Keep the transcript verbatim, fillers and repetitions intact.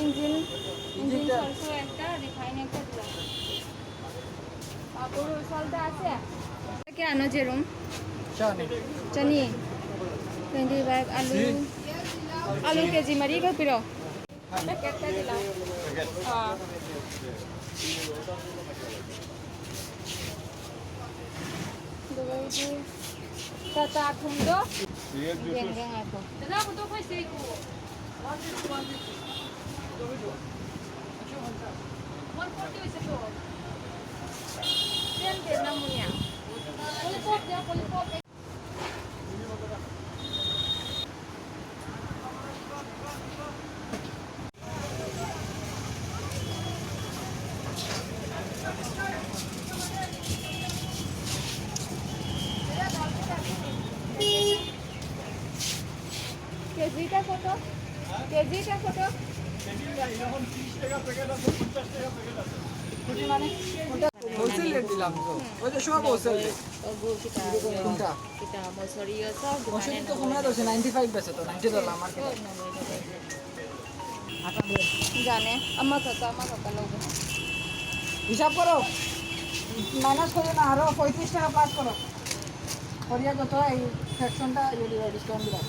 Engine, engine सरसों একটা, refine একটা দিলাম। পাপড় সলটা আছে? কিমান আনো জেৰুম? চানি। চানি। Twenty five. আলু, আলু কেজি ꯃꯔꯤꯈꯛ ꯄꯤꯔꯣ꯫ ꯄꯦꯀꯦꯠꯇ ꯗꯤꯂꯥꯎ꯫ ꯑꯥ꯫ ꯑꯗꯨꯒ ꯍꯧꯖꯤꯛ ꯇꯥꯇꯥ ꯊꯨꯝꯗꯣ ꯌꯦꯡꯒꯦ, ꯉꯥꯏꯈꯣ꯫ ꯗꯗꯥ, ꯐꯣꯇꯣ ꯑꯩꯈꯣꯏ ꯁꯤ ꯎ꯫ ꯋꯥꯟ ꯐꯣꯔꯇꯤ ꯑꯣꯏꯁꯤꯜꯂꯣ꯫ ꯇꯦꯟ ꯇꯦꯟ ꯅꯝꯃꯨꯅꯦ꯫ ꯂꯣꯂꯤꯄꯣꯞ ꯌꯥꯎ, ꯂꯣꯂꯤꯄꯣꯞ꯫ কেজিটা কত? কেজিটা কত? কেজিটা এখন ত্রিশ টাকা প্যাকেট আছে, পঞ্চাশ টাকা প্যাকেট আছে। ছুটি মানে কোনটা? হোলসেল রেট দিলাম তো। ওই তো সব হোলসেল রেট। ওগু কিতা, কোনটা? কিতা মসুরি, সব দোকানে অসুবিধা তো কমে যাচ্ছে, নাইনটি ফাইভ বেচে তো, নাইনটি ডলার আমার কিনা। জানে, আমার কথা, আমার কথা লোক। হিসাব করো, মাইনাস করো না, আরো পঁয়ত্রিশ টাকা প্লাস করো। করিয়া যত এই সেকশনটা ইয়ে দিবা, ডিসকাউন্ট দিবা।